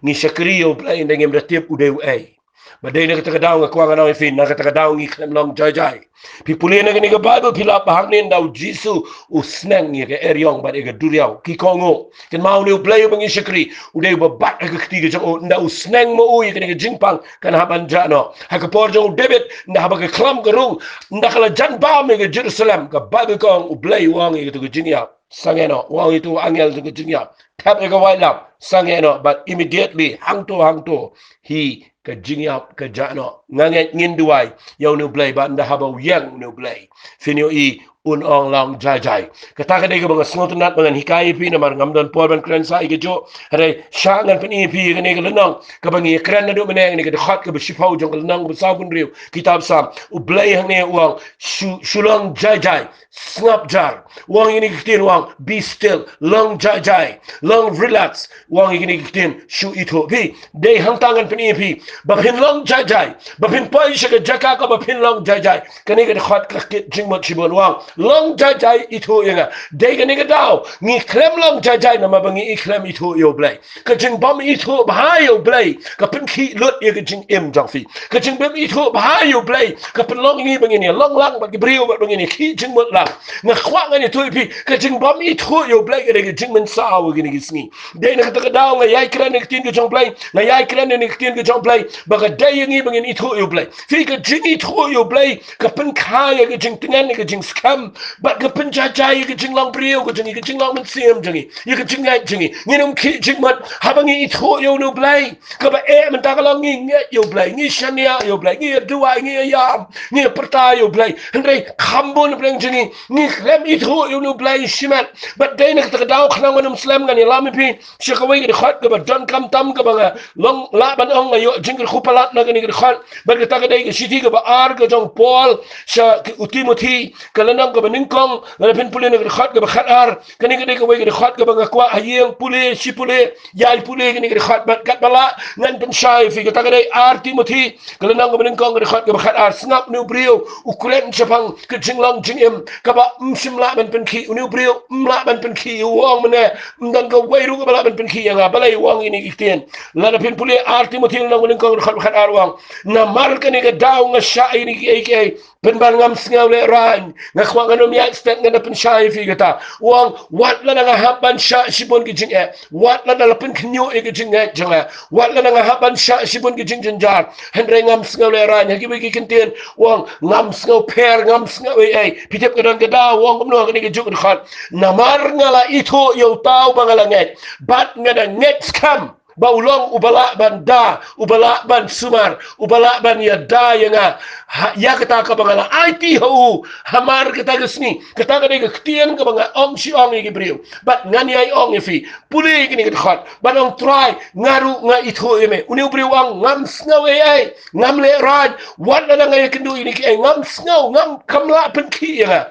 Ngi shakri ïa u Blei hynrei ngim da tip u dei uei. Bad dei na kata ka daw nga kwah ngan ong ïa phi, na kata ka daw ngi khlem long jai jai. Phi pule na kane ka Baibl, phi lap ba hangne ynda u Jisu u sneng ïa ka eriong bad ïa ka duriaw, ki kohnguh. Kynmaw, une u Blei uba ngi shakri u dei uba bat ha ka kti ka jong u. Ynda u sneng ma u ïa kane ka jingpang, kan hap ban jah noh. Ha ka por jong u David, ynda haba ka khlam ka rung, ynda ka la jan bam ïa ka Jerusalem, ka Baibl ka ong u Blei u ong ïa kata ka jingïap, sangeh noh. U ong ïa uto u angel jong ka jingïap, thep ïa ka waitlam, sangeh noh. Bad immediately, hangto hangto, hi ka jingïap ka jah noh. Nga ngeit ngin duwai ïa une u Blei ba ynda haba u ïeng une u Blei, phin ïohi un ong long jai jai. Kata ka dei kaba nga sngewtynnat ba ngan hikai ïa phi, namar ngam don por ban kren sa ïa kajuh. Hynrei sha ngan pyni ïa phi ïa kane ka lynnong kaba ngi ïakren naduh mynne, kane ka dkhot kaba shiphew jong ka lynnong ba sawphew hynriew kitab Salm. U Blei hangne u ong, shu, shu long jai jai. Sngap jar. U ong ïa kine ki ktien, u ong, be still. Long jai jai. Long relax. U ong ïa kine ki ktien, shu ithuh. Phi, dei hangta ngan pyni ïa phi ba phin long jai jai, ba phin poi sha ka jaka kaba phin long jai jai. Kane ka dkhot ka kit jingmut shibun. U ong, long jai jai, ithuh ïa nga. Dei kane ka daw ngi khlem long jai jai namar ba ngi khlem ithuh ïa u Blei. Ka jingbym ithuh bha ïa u Blei ka pynkhih lut ïa ka jingim jong phi. Ka jingbym ithuh bha ïa u Blei ka pynlong ïa ngi ba ngin ïa long lang bad ki briew bad ba ngin ïa khih jingmut lang. Nga kwah ngan ïathuh ïa phi, ka jingbym ithuh ïa u Blei ka dei ka jingmynsaw ha kine ki sngi. Dei na kata ka daw nga ïai kren ïa ka ktien ka jong u Blei, nga ïai kren ïa ka ktien ka jong u Blei ba ka dei ïa ngi ba ngin ithuh ïa u Blei. Phi, ka jingithuh ïa u Blei ka pynkha ïa ka jingtngen, ïa ka jingskhem, bad ka pynjahjai ïa ka jinglong briew ka jong ngi, ka jinglong mynsiem jong ngi, ïa ka jingngeit jong ngi. Ngin ym khih jingmut haba ngi ithuh ïa une u Blei. Kaba eh mynta ka long ngi ngeit ïa u Blei, ngi shaniah ïa u Blei, ngi ïa duwai, ngi ïa ïam, ngi ïa pyrta ïa u Blei. Hynrei kham bun na pdeng jong ngi, ngi khlem ithuh ïa une u Blei shimet. Bad dei na kata ka daw khnang ban ym slem, ngan ïalam ïa phi sha kawei ka dkhot kaba donkam tam kaba nga long lah ban ong nga ïoh jingkyrkhu palat na kane ka dkhot. Bad kata ka dei ka shithi kaba ar ka jong u Paul sha u Timothi, ka lynnong kaba nyngkong, lada phin pule na ka dkhot kaba khatar, kane ka dei kawei ka dkhot kaba nga kwah ha ïing pule, shi pule, ïai pule kane ka dkhot bad katba lah ngan pynshai ïa phi, kata ka dei ar Timothi, ka lynnong kaba nyngkong ka dkhot kaba khatar. Sngap, une u briew u kren shaphang ka jinglong jingim kaba ym shym lah ban pynkhih, une u briew ym lah ban pynkhih, u ong mynne, ym don kawei ruh kaba lah ban pynkhih ïa nga. Balei u ong ïa kine ki ktien? Lada phin pule ar Timothi lynnong kaba nyngkong ka dkhot khatar u ong, namar kane ka daw nga shah ïa kine kiei kiei, pynban ngam sngew lehraiñ. Nga kwah ngan ym ïaid stet ngan da pynshai ïa phi kata. U ong, wat lada nga hap ban shah shibun ki jingeh, wat lada la pynkhynñiuh ïa ki jingngeit jong nga, wat lada nga hap ban shah shibun ki jingjynjar, hynrei ngam sngew lehraiñ. Ha kiwei ki kyntien u ong ngam sngew pher, ngam sngew ei ei. Phi tip ka don ka daw u ong kumno ha kane kajuh ka dkhot? Namar nga la ithuh ïa uta uba nga la ngeit, bad nga da ngeit skhem ba u long uba lah ban da, uba lah ban sumar, uba lah ban ïada ïa nga, ha, ïa kata kaba nga la aiti ha u. Hamar kata ka sngi, kata ka dei ka ktien kaba nga ong shi ong ïa ki briew. Bad ngan ïai ong ïa phi, pule ïa kine ki dkhot, bad ong, Trai, nga ruh nga ithuh ïa me. Une u briew u ong, ngam sngew ei ei, ngam lehraiñ, wat lada nga ïakynduh ïa kine kiei, ngam sngew, ngam, kam lah pynkhih ïa nga.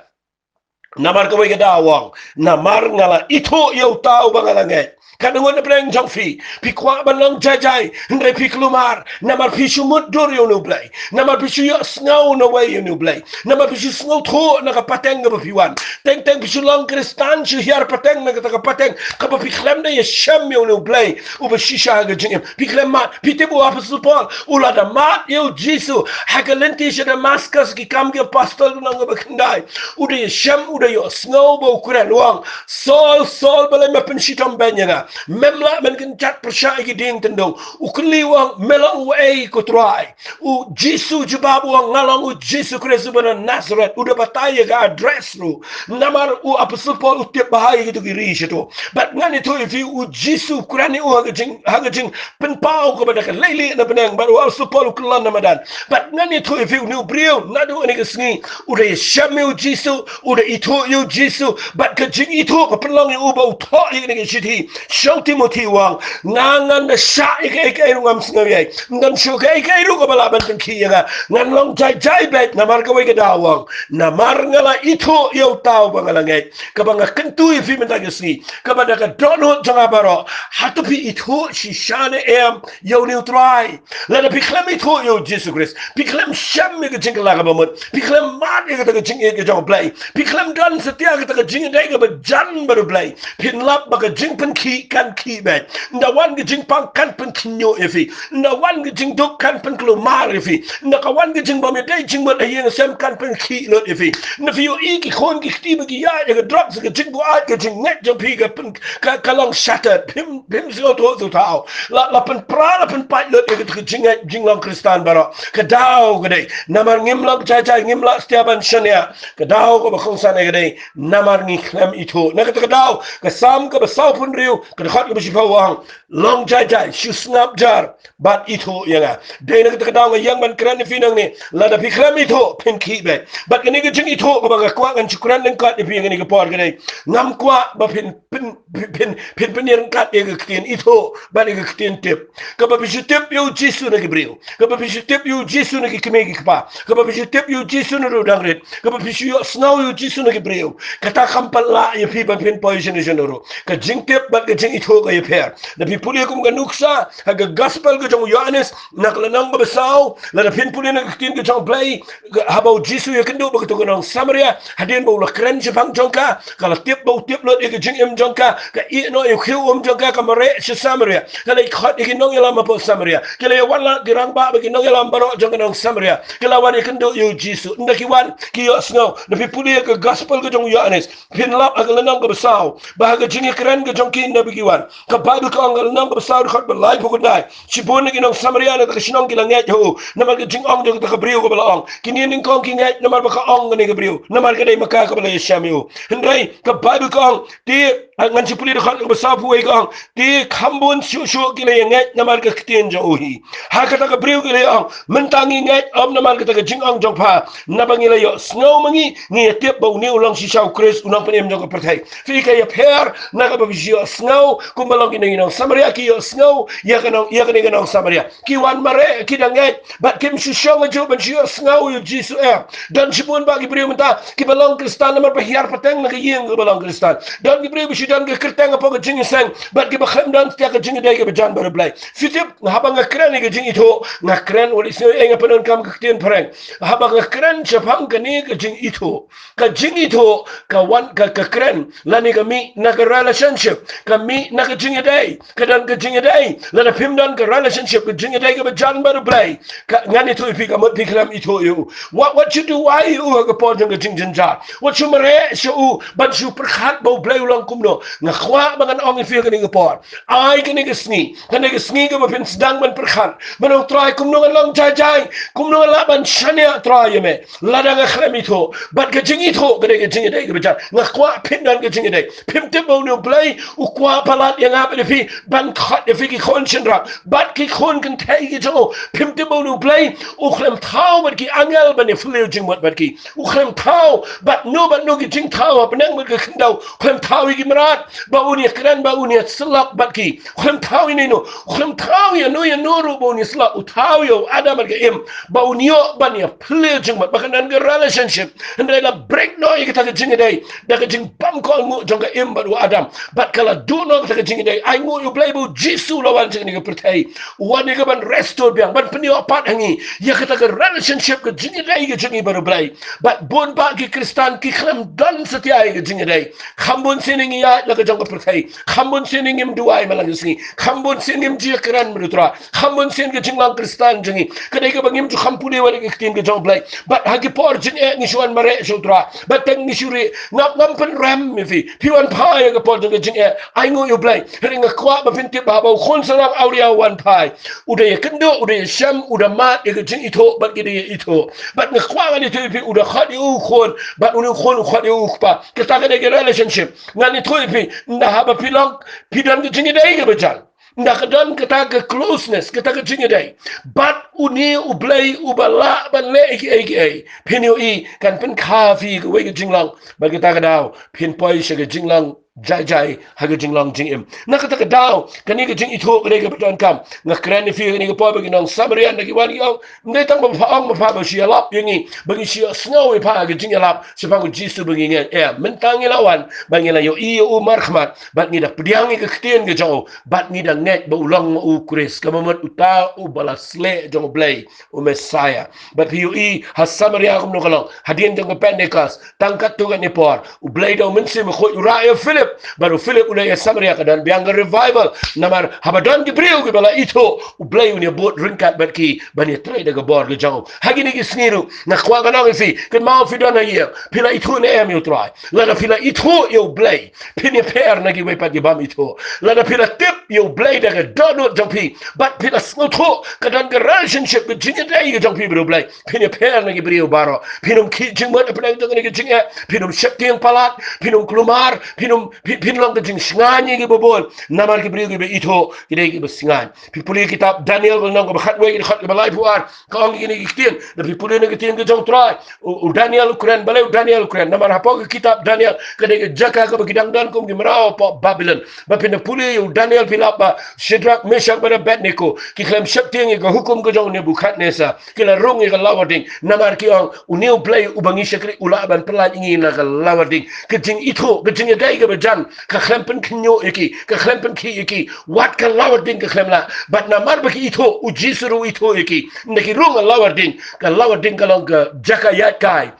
Namar kawei ka daw u ong, namar nga la ithuh ïa uta uba nga la ngeit. Katno ngut na pdeng jong phi, phi kwah ban long jai jai, hynrei phi kulmar, namar phi shu mutdur ïa une u Blei, namar phi shu ïohsngew na wei ïa une u Blei, namar phi shu sngewthuh na ka pateng kaba phi wan. Teng teng phi shu long Khristan, shu hiar pateng na kata ka pateng kaba phi khlem da ïashem ïa une u Blei uba shisha ha ka jingim. Phi khlem mad. Phi tip u Apostol Paul u la da mad ïa u Jisu ha ka lynti sha Damascus, Ki Kam ki Apostol lynnong kaba khyndai. U da ïashem, u da ïohsngew ba u kren, u ong, Saul, Saul, balei me pynshitom beiñ ïa nga? Mem lah ban kynjat pyrshah ïa ki dieng tyndong. U kylli, u ong, me long uei ko Trai? U Jisu u jubab, u ong, nga long u Jisu Khrist uba na Nasareth. U da batai ïa ka address ruh. Namar u Apostol Paul u tip bha ïa kito ki ri shato. Bad ngan ïathuh ïa phi, u Jisu u kren ïa u ha ka jing, ha ka jingpynpaw kaba da ka leilieh na bneng. Bad u Apostol Paul u kyllon na madan. Bad ngan ïathuh ïa phi, une u briew naduh kane ka sngi u da ïashem ïa u Jisu, u da ithuh ïa u Jisu. Bad ka jingithuh ka pynlong ïa u ba u thoh ïa kane ka shithi sha u Timothi, u ong, nga ngan da shah ïa kaei kaei ruh ngam sngew ei ei. Ym don shuh kaei kaei ruh kaba lah ban pynkhih ïa nga. Ngan long jai jai beit. Namar kawei ka daw u ong, namar nga la ithuh ïa uta uba nga la ngeit. Kaba nga kyntu ïa phi mynta ka sngi, kaba da ka dohnud jong nga baroh, hato phi ithuh shisha ne em ïa une u Trai? Lada phi khlem ithuh ïa u Jisu Khrist, phi khlem shem ïa ka jingkylla kaba mut, phi khlem mad ïa kata ka jingïeit ka jong u Blei, phi khlem don satia kata ka jingïadei kaba jan bad u Blei, phin lap ba ka jingpynkhih kan khih beit. Ynda wan ka jingpang kan pynkhynñiuh ïa phi. Ynda wan ka jingduk kan pynkulmar ïa phi. Ynda ka wan ka jingbym ïadei jingmut ha ïing ha sem kan pynkhih lut ïa phi. Ynda phi ïohi ki khun ki kti ba ki ïaid ïa ka drugs, ka jingbuaid, ka jingngeit jong phi ka pyn, ka, ka long shattered. Phim, phim sngewthuh sngewthaw. La, la pynpra, la pynpait lut ïa ka jingngeit jinglong Khristan baroh. Ka daw ka dei namar ngim long jai jai, ngim lah satia ban shaniah. Ka daw kaba kongsan ka dei namar ngi khlem ithuh. Na kata ka daw, ka Salm kaba sawphew hynriew, ka dkhot kaba shiphew, u ong, long jai jai, shu sngap jar bad ithuh ïa nga. Dei na kata ka daw nga ïeng ban kren ïa phi nangne, lada phi khlem ithuh phin khih beit. Bad kane ka jingithuh kaba nga kwah ngan shu kren lyngkot ïa phi ha kane ka por ka dei, ngam kwah ba phin, phin, phin, phin, phin pynïaryngkat ïa ka ktien ithuh bad ïa ka ktien tip. Kaba phi shu tip ïa u Jisu na ki briew, kaba phi shu tip ïa u Jisu na ki kmie ki kpa, kaba phi shu tip ïa u Jisu na u dang rit, kaba phi shu ïohsngew ïa u Jisu na ki briew, kata kam pat lah ïa phi ban phin poi shano shano ruh. Ka jingtip bad ka jingithuh ka ïapher. Lada phi pule kum ka nuksa ha ka Gospel ka jong u Ïoannis, na ka lynnong kaba saw, lada phin pule na ka ktien ka jong u Blei, haba u Jisu u ïakynduh bad kato ka nong Samaria, hadien ba u la kren shaphang jong ka, ka la tip ba u tip lut ïa ka jingim jong ka, ka ïeh noh ïa u khiew um jong ka, ka mareh sha Samaria, ka la ïakhot ïa ki nongïalam hapoh Samaria, ki la ïawan lad ki rangbah bad ki nongïalam baroh jong ka nong Samaria, ki la wan ïakynduh ïa u Jisu. Ynda ki wan, ki ïohsngew. Lada phi pule ïa ka Gospel ka jong u Ïoannis, phin lap ha ka lynnong kaba saw, ba ha ka jingïakren ka jong ki ynda ba ki wan, ka Baibl ka ong, ka lynnong kaba saw, dkhot ba laiphew khyndai, shibun na ki nong Samaria na kata ka shnong ki la ngeit ha u namar ka jingong jong kata ka briew kaba la ong. Kine nyngkong ki ngeit namar ba ka ong kane ka briew, namar ka dei ma ka kaba la ïashem ïa u. Hynrei ka Baibl ka ong, te, ah, ngan shu pule dkhot kaba sawphew wei, ka ong, te kham bun shuh shuh ki la ïa ngeit namar ka ktien jong u hi. Ha kata ka briew ki la ïa ong, mynta ngi ngeit ym namar kata ka jingong jong pha, naba ngi la ïohsngew ma ngi, ngi ïa tip ba une u long shisha u Khrist, u nongpynim jong ka pyrthei. Phi, ka ïapher na kaba phi shu ïohsngew ïohsngew, kumba long kine ki nong Samaria ki ïohsngew ïa ka nong, ïa kane ka nong Samaria. Ki wan mareh, ki da ngeit, bad kim shu shong hajuh ban shu ïohsngew ïa u Jisu eh. Don shibun bah ki briew mynta kiba long Khristan namar ba hiar pateng na ka ïing kaba long Khristan. Don ki briew ba shu don ka kyrteng hapoh ka jingïaseng bad kiba khlem don satia ka jingïadei kaba jan bad U Blei. Phi tip, haba nga kren ïa ka jingithuh, nga kren, wat isngew ïa nga pyndonkam ka ktien phareng. Haba nga kren shaphang kane ka jingithuh, ka jingithuh ka wan, ka, ka kren lane ka mih na ka relationship, ka mih na ka jingïadei. Ka don ka jingïadei, lada phim don ka relationship, ka jingïadei kaba jan bad U Blei, ka, ngan ïathuh ïa phi, ka mut phi khlem ithuh ïa u. Wat, wat shu duwai ïa u ha ka por jong ka jingjynjar. Wat shu mareh sha u ban shu pyrkhat ba U Blei u long kumno. Nga kwah ba ngan ong ïa phi ha kane ka por, ai kane ka sngi, kane ka sngi kaba phin sdang ban pyrkhat, ban ong, Trai, kumno ngan long jai jai, kumno ngan lah ban shaniah, Trai, ïa me lada nga khlem ithuh. Bad ka jingithuh ka dei ka jingïadei kaba jan. Nga kwah phin don ka jingïadei. Phim tip ba une U Blei u kwah palat ïa nga bad ïa phi ban khot ïa phi ki khun shynrang bad ki khun kynthei ki jong u. Phim tip ba une U Blei u khlem thaw bad ki angel ban ïa phylliew jingmut bad ki. U khlem thaw bad no bad no ki jingthaw ha bneng bad ka khyndew. U khlem thaw ïa ki mrad ba un ïa kren, ba un ïa syllok bad ki. U khlem thaw ïa no, u khlem thaw ïa no ïa no ruh ba un ïa syllok. U thaw ïa u Adam bad ka Im ba un ïoh ban ïa phylliew jingmut, ba kan don ka relationship. Hynrei la break noh ïa kata ka jingïadei da ka jingbam kohnguh jong ka Im bad u Adam. Bad ka la duh noh kata ka jingïadei. Ai nguh ïa U Blei ba U Jisu u la wan sha kane ka pyrthei. U wan ïa ka ban restore biang, ban pynïoh pat ha ngi ïa kata ka relationship, ka jingïadei ka jong ngi bad U Blei. Bad bun bah ki Khristan ki khlem don satia ïa ka jingïadei. Kham bun sien ngi ïaid la ka jong ka pyrthei. Kham bun sien ngim duwai man la ka sngi. Kham bun sien ngim jia kren bad U Trai. Kham bun sien ka jinglong Khristan jong ngi ka dei kaba ngim ju kham pule wat ïa ka ktien ka jong U Blei. Bad ha ki por jingeh ngi shu wan mareh sha U Trai. Bad teng ngi shu rieh. Ngam, ngam pynrem ïa phi. Phi wan phai ha ka por jong ka jingeh. Ai nguh ïa U Blei. Hynrei nga kwah ba phin tip ba haba u khun sarong awria u wan phai, u da ïakynduh, u da ïashem, u da mad ïa ka jingithuh bad ki da ïaithuh. Bad nga kwah ngan ïathuh ïa phi, u da khot ïa u khun bad une u khun u khot ïa u kpa. Kata ka dei ka relationship. Ngan ïathuh ïa phi, ynda haba phi long, phi don ka jingïadei kaba jan, ynda ka don kata ka closeness, kata ka jingïadei, bad une U Blei uba lah ban leh kiei kiei, phin ïohi kan pynkha ïa phi kawei ka jinglong. Bad kata ka daw phin poi sha ka jinglong jai jai, ha ka jinglong jingim. Na kata ka daw kane ka jingithuh ka dei kaba donkam. Nga kren ïa phi kane ka por ba ki nong Samaria ynda ki wan ki ong, ym dei tang ba pha ong ba pha ba shu ïalap ïa ngi, ba ngi shu ïohsngew ïa pha ha ka jingïalap shaphang U Jisu ba ngi ngeit. Ïa, mynta ngi la wan ba ngi la ïohi ïa u markhmat bad ngi da pdiang ïa ka ktien ka jong u bad ngi da ngeit ba u long ma u Khrist, kaba mut uta uba la sleh jong U Blei, u Messiah. Bad phi ïohi ha Samaria kumno ka long hadien jong ka Pentecost. Tang katto katne por U Blei da U Mynsiem Bakhuid u rah ïa u Philip, bad u Philip u leit ïa Samaria, ka don biang ka revival. Namar haba don ki briew kiba la ithuh, U Blei un ïa bud ryngkat bad ki ban ïatrei da ka bor ka jong u. Ha kine ki sngi ruh nga kwah ngan ong ïa phi, kynmaw phi don ha ïing, phi la ithuh ne em ïa U Trai? Lada phi la ithuh ïa U Blei, phin ïapher na kiwei pat ki bym ithuh. Lada phi la tip ïa U Blei da ka dohnud jong phi bad phi la sngewthuh ka don ka relationship, ka jingïadei ka jong phi bad U Blei, phin ïapher na ki briew baroh. Phin ym khih jingmut hapdeng jong kane ka jingeh. Phin ym sheptieng palat. Phin ym kulmar. Phin ym, phin, phin long ka jingshngaiñ ïa kiba bun. Namar ki briew kiba ithuh ki dei kiba shngaiñ. Phi pule kitab Daniel, ka lynnong kaba khatwei, ka dkhot kaba laiphew ar, ka ong kine ki ktien. Lada phi pule na ka ktien ka jong U Trai, u, u Daniel u kren. Balei u Daniel u kren? Namar hapoh ka kitab Daniel ka dei ka jaka kaba ki dang don kum ki mraw hapoh Babilon. Ba phin da pule ïa u Daniel phi lap ba Shadrach, Meshach bad Abednego ki khlem sheptieng ïa ka hukum ka jong u Nebukhadnessar. Ki la rung ïa ka lawar ding namar ki ong, une U Blei uba ngi shakri u lah ban pyllait ïa ngi na ka lawar ding. Ka jingithuh, ka jingïadei kaba jan ka khlem pynkhynñiuh ïa ki, ka khlem pynkhih ïa ki. Wat ka lawar ding ka khlem lah. Bad namar ba ki ithuh, U Jisu ruh u ithuh ïa ki. Ynda ki rung ha lawar ding, ka lawar ding ka long ka jaka ïaid kai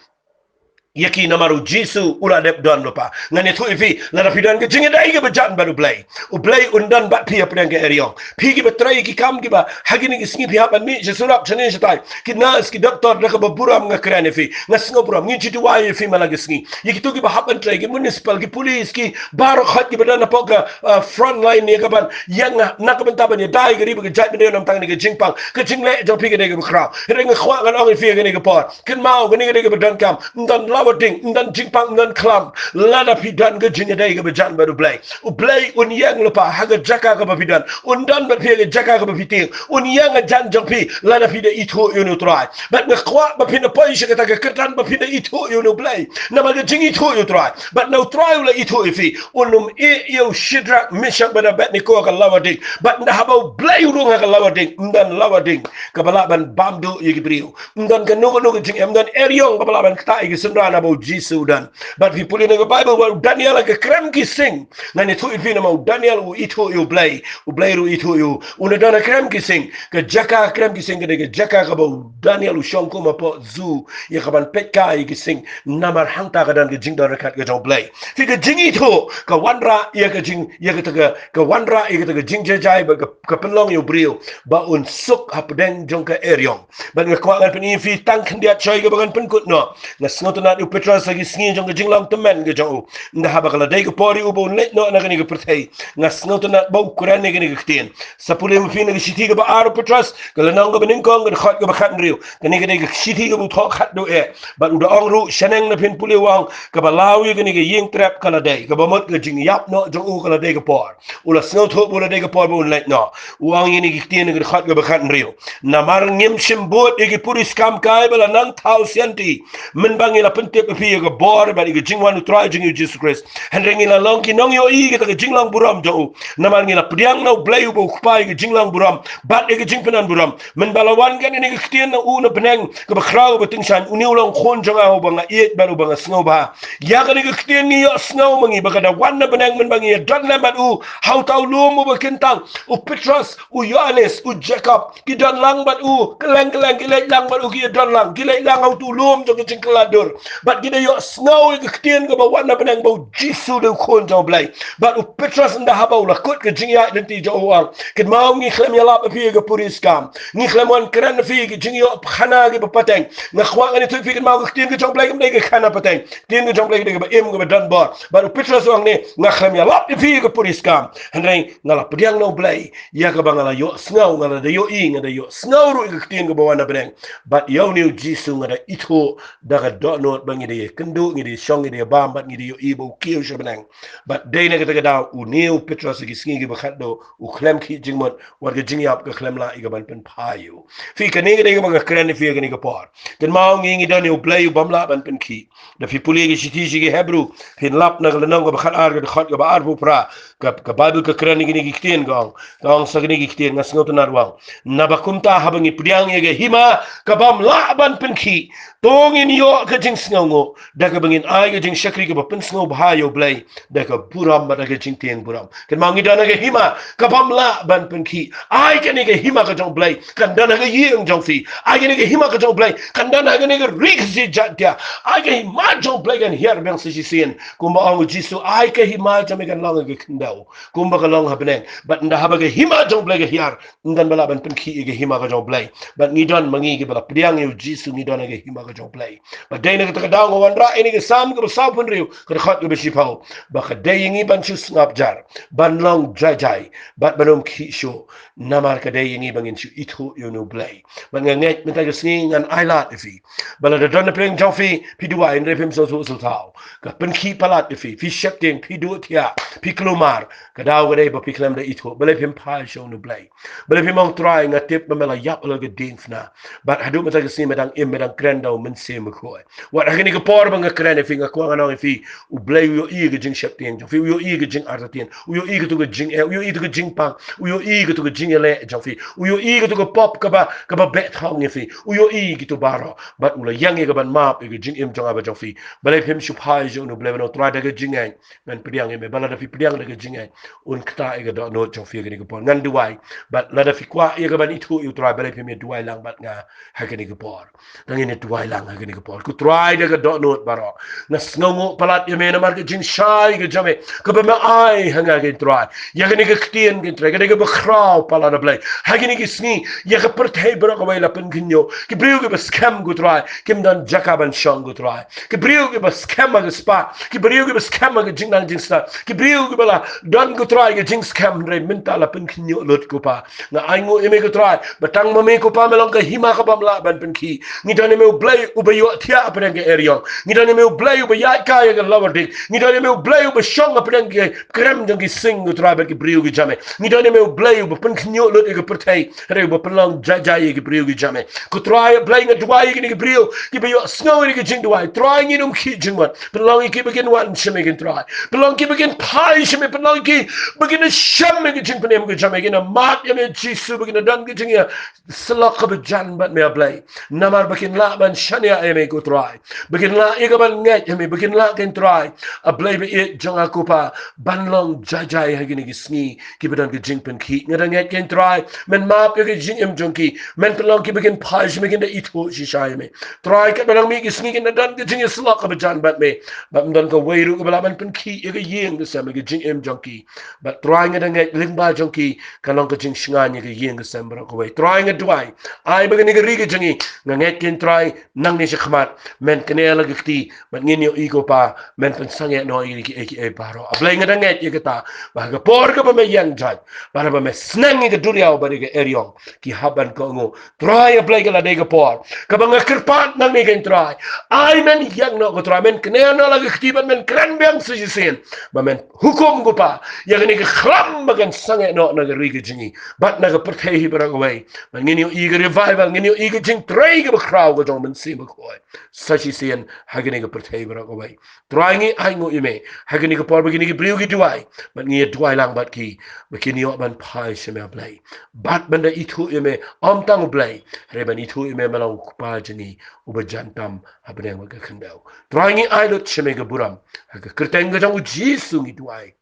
ïa ki, namar U Jisu u la dep don lypa. Ngan ïathuh ïa phi, lada phi don ka jingïadei kaba jan bad U Blei, U Blei un don bad phi hapdeng ka eriong. Phi kiba trei ki kam kiba ha kine ki sngi phi hap ban mih sha surok shane shatai, ki nurse, ki doktor, da kaba burom nga kren ïa phi, nga sngewburom. Ngin shu duwai ïa phi man la ka sngi. Ïa kito kiba hap ban trei, ki municipal, ki police, ki baroh khoit kiba don hapoh ka, uh, front line ïa ka ban ïa nga na ka bynta ban ïada ïa ka ri bad ka jaitbynriew, namar tang kane ka jingpang, ka jingleh jong phi ka dei kaba khraw. Hynrei nga kwah ngan ong ïa phi ha kane ka por, kynmaw, kane ka dei kaba donkam. Ym don lawa ding, ym don jingpang, ym don khlam. Lada phi don ka jingïadei kaba jan bad U Blei, U Blei un ïeng lypa ha ka jaka kaba phi don, un don bad phi ha ka jaka kaba phi tieng, un ïeng hajan jong phi lada phi da ithuh ïa une U Trai. Bad nga kwah ba phin da poi sha kata ka kyrdan ba phin da ithuh ïa une U Blei. Namar ka jingithuh ïa U Trai, bad na U Trai u la ithuh ïa phi, un ym ïeh ïa u Shadrak, Meshak bad Abednego ha ka lawa ding. Bad ynda haba U Blei u rung ha ka lawa ding, ym don lawa ding kaba lah ban bam duh ïa ki briew. Ym don kano kano ka jingem, ym don eriong kaba lah ban ktah ïa ki synran haba U Jisu u don. Bad phi pule na ka Baibl ba u Daniel ha ka krem ki sing. Ngan ïathuh ïa phi namar u Daniel u ithuh ïa U Blei, U Blei ruh u ithuh ïa u. U la don ha krem ki sing. Ka jaka krem ki sing ka dei ka jaka kaba u Daniel u shong kum hapoh zoo ïa kaban peit kai ïa ki sing. Namar hangta ka don ka jingdon ryngkat ka jong U Blei. Phi, ka jingithuh ka wanrah ïa ka jing, ïa kata ka, ka wanrah ïa kata ka jingjahjai bad ka, ka pynlong ïa u briew ba un suk hapdeng jong ka eriong. Bad nga kwah ngan pyni ïa phi tang khyndiat shai kaba ngan pynkut noh. Nga sngewtynnad ïa u Petros ha ki sngi jong ka jinglong tymmen ka jong u, ynda haba ka la dei ka por ïa u ba un leit noh na kane ka pyrthei, nga sngewtynnad ba u kren ïa kane ka ktien. Sa pule ma phi na ka shithi kaba ar u Petros, ka lynnong kaba nyngkong, ka dkhot kaba khathynriew. Kane ka dei ka shithi kaba u thoh khatduh eh. Bad u da ong ruh, shaneng na phin pule, u ong, kaba law ïa kane ka ïing trep ka la dei, kaba mut ka jingïap noh jong u ka la dei ka por. U la sngewthuh ba u la dei ka por ba un leit noh. U ong ïa kine ki ktien ha ka dkhot kaba khathynriew: Namar ngim shym bud ïa ki puriskam kai ba la nang thaw sianti, mynba ngi la pyntip ïa phi ïa ka bor bad ïa ka jingwan U Trai jong ngi U Jisu Khrist. Hynrei ngi la long ki nongïohi ïa kata ka jinglong burom jong u. Namar ngi la pdiang na U Blei uba U Kpa ïa ka jinglong burom bad ïa ka jingpynban burom. Mynba la wan kane ka ktien na u na bneng kaba khraw kaba tyngshaiñ, une u long khun jong nga uba nga ïeit bad uba nga sngewbha. Ïa kane ka ktien ngi ïohsngew ma ngi ba ka da wan na bneng mynba ngi ïadon lem bad u ha uta u lum uba kyntang. U Petros, u Ïoannis, u Jakob, ki don lang bad u, kylleng kylleng ki leit lang bad u, ki ïadon lang, ki leit lang ha uta u lum jong ka jingkylla dur. Bad ki da ïohsngew ïa ka ktien kaba wan na bneng ba U Jisu u dei u Khun jong U Blei. Bad u Petros ynda haba u la kut ka jingïaid lynti jong u, u ong, kynmaw ngi khlem ïalap ïa phi ïa ka puriskam. Ngi khlem wan kren ïa phi ïa ka jingïoh khana kaba pateng. Nga kwah ngan ïathuh ïa phi, kynmaw ka ktien ka jong U Blei kam dei ka khana pateng. Ktien ka jong U Blei ka dei kaba im kaba don bor. Bad u Petros u ong ne, nga khlem ïalap ïa phi ïa ka puriskam. Hynrei nga la pdiang na U Blei ïa kaba nga la ïohsngew, nga la da ïohi, nga da ïohsngew ruh ïa ka ktien kaba wan na bneng. Bad ïa une U Jisu nga da ithuh da ka dohnud ba ngi da ïakynduh, ngi da ïashong, ngi da ïabam bad ngi da ïohi ba u kiew sha bneng. Bad dei na kata ka daw une u Petros ha ki sngi kiba khatduh u khlem khih jingmut, wat ka jingïap ka khlem lah ïa kaban pynphai ïa u. Phi, kane ka dei kaba nga kren ïa phi ha kane ka por. Kynmaw ngi, ngi don ïa U Blei u bym lah ban pynkhih. Da phi pule ki shithi sha ki Hebru, phin lap na ka lynnong kaba khatar, ka dkhot kaba arphew phra, ka, ka Baibl ka kren ïa kine ki ktien, ka ong, ka ong sa kine ki ktien, nga sngewtynnad, u ong, naba kumta haba ngi pdiang ïa ka hima ka bym lah ban pynkhih, to ngin ïoh ka jingsngewnguh da kaba ngin ai ka jingshakri kaba pynsngewbha ïa U Blei da ka burom bad da ka jingtieng burom. Kynmaw ngi don ha ka hima ka bym lah ban pynkhih. Ai kane ka hima ka jong U Blei kan don ha ka ïing jong phi. Ai kane ka hima ka jong U Blei kan don ha kane ka ri Khasi Jaiñtia. Ai ka hima jong U Blei kan hiar biang sa shisien. Kumba ong U Jisu, ai ka hima jong me kan long ha ka khyndew kumba ka long ha bneng. Bad ynda haba ka hima jong U Blei ka hiar, ym don ba lah ban pynkhih ïa ka hima ka jong U Blei. Bad ngi don ma ngi kiba la pdiang ïa U Jisu, ngi don ha ka hima ka jong U Blei. Bad dei na kata ka daw nga wanrah ïa kane ka Salm kaba sawphew hynriew, ka dkhot kaba shiphew, ba ka dei ïa ngi ban shu sngap jar, ban long jai jai, bad ban ym khih shuh. Namar ka dei ïa ngi ba ngin shu ithuh ïa une U Blei. Bad nga ngeit mynta ka sngi ngan ailad ïa phi ba lada don na pdeng jong phi, phi duwai, hynrei phim sngewthuh sngewthaw, ka pynkhih palat ïa phi, phi sheptieng, phi duh thiah, phi kulmar, ka daw ka dei ba phi khlem da ithuh. Balei phim phai sha une U Blei? Balei phim ong, Trai, nga tip ba me la ïap halor ka diengphna, bad haduh mynta ka sngi me dang im, me dang kren da U Mynsiem Bakhuid? Wat ha kane ka por ba nga kren ïa phi, nga kwah ngan ong ïa phi, U Blei u ïohi ka jingsheptieng jong phi, u ïohi ka jingartatien, u ïohi kato ka jingeh, u ïohi kato ka jingpang, u ïohi kato ka jingïaleh jong phi, u ïohi kato ka pop kaba, kaba beh thong ïa phi, u ïohi kito baroh. Bad u la ïeng ïa kaban map ïa ka jingim jong nga bad jong phi. Balei phim shu phai sha une U Blei ban ong, Trai, da ka jingngeit ngan pdiang ïa me? Ba lada phi pdiang da ka jingngeit, un ktah ïa ka dohnud jong phi ha kane ka por. Ngan duwai. Bad lada phi kwah ïa kaban ithuh ïa U Trai, balei phim ïa duwai lang bad nga ha kane ka por? Tang ngin ïa duwai lang ha kane ka por. Ko Trai, da ka dohnud baroh, nga sngewnguh palat ïa me namar ka jingshai ka jong me kaba me ai ha nga, ko Trai. Ïa kane ka ktien, ko Trai, ka dei kaba khraw palat, A Blei. Ha kine ki sngi, ïa ka pyrthei baroh kawei la pynkhynñiuh. Ki briew kiba skhem, ko Trai, kim don jaka ban shong, ko Trai. Ki briew kiba skhem ha ka spah, ki briew kiba skhem ha ka jingnang jingstad, ki briew kiba la Don ko Trai ka jingskhem, hynrei mynta la pynkhynñiuh lut ko Pa. Nga ainguh ïa me ko Trai, ba tang ma me ko Pa me long ka hima ka bym lah ban pynkhih. Ngi don ïa me U Blei uba ïohthiah hapdeng ka eriong. Ngi don ïa me U Blei uba ïaid kai ïa ka lawar dik. Ngi don ïa me U Blei uba shong hapdeng ka krem jong ki sing ko Trai bad ki briew ki jong me. Ngi don ïa me U Blei uba pynkhynñiuh lut ïa ka pyrthei, hynrei uba pynlong jai jai ïa ki briew ki jong me. Ko Trai Blei, nga duwai ïa kine ki briew kiba ïohsngew ïa ka jingduwai. Trai, ngin ym khih jingmut. Pynlong ïa ki ba kin wan sha me ko Trai. Pynlong ki ba kin phai sha me, pynlong ki ba kin shem ïa ka jingpynim ka jong me, kin map ïa me Jisu, ba kin don ka jingïasyllok kaba jan bad me A Blei. Namar ba kin lah ban shaniah ïa me ko Trai. Ba kin lah ïa ka ban ngeit ïa me, ba kin lah ko Trai. A Blei ba ïeit jong nga ko Pa, ban long jai jai ha kine ki sngi kiba don ka jingpynkhih. Nga da ngeit ko Trai, men map ïa ka jingim jong ki, men pynlong ki ba kin phai sha me, kin da ithuh shisha ïa me. Trai, katba nang mih ki sngi kin da don ka jingïasyllok kaba jan bad me. Bad ym don kawei ruh kaba lah ban pynkhih ïa ka ïing ka sem, ïa ka jingim jong ki. Bad Trai, nga da ngeit lyngba jong ki kan long ka jingshngaiñ ïa ka ïing ka sem baroh kawei. Trai, nga duwai, ai ba kane ka ri ka jong ngi, nga ngeit ko Trai, nangne shakhmat men knieh la ka kti, bad ngin ïohi ko Pa, men pynsangeh noh ïa kiei kiei baroh. A Blei, nga da ngeit ïa kata, ba ha ka por kaba me ïeng jait, ba haba me sneng ïa ka duriaw bad ïa ka eriong, ki hap ban kohnguh. Trai A Blei, ka la dei ka por kaba nga kyrpad nangne ko Trai, ai men ïeng noh ko Trai, men knieh noh la ka kti bad men kren biang sa shisien, ba men hukum ko Pa ïa kane ka khlam ba kan sangeh noh na ka ri ka jong ngi bad na ka pyrthei hi baroh kawei. Bad ngin ïohi ka revival, ngin ïohi ka jingtrei kaba khraw ka jong U Mynsiem Bakhuid sa shisien ha kane ka pyrthei baroh kawei. Trai, ngi ainguh ïa me ha kane ka por ba kine ki briew ki duwai, bad ngi ïa duwai lang bad ki, ba kin ïoh ban phai sha me A Blei, bad ban da ithuh ïa me ym tang U Blei, hynrei ban ithuh ïa me, me long U Kpa jong ngi uba jan tam hapdeng bad ka khyndew. Trai, ngi ai lut sha me ka burom, ha ka kyrteng ka jong U Jisu ngi duwai.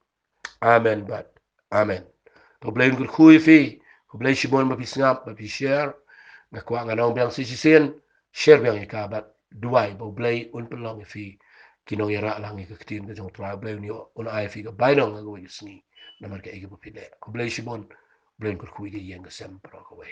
Amen bad amen. To U Blei un kyrkhu ïa phi. Khublei shibun ba phi sngap, ba phi share. Nga kwah ngan ong biang sa shisien, share biang ïa ka bad duwai ba U Blei un pynlong ïa phi ki nongïarah lang ïa ka ktien ka jong U Trai. U Blei un ïoh, un ai ïa phi ka bainong ha kawei ka sngi namar kaei kaba phi leh. Khublei shibun. U Blei un kyrkhu ïa ka ïing ka sem baroh kawei.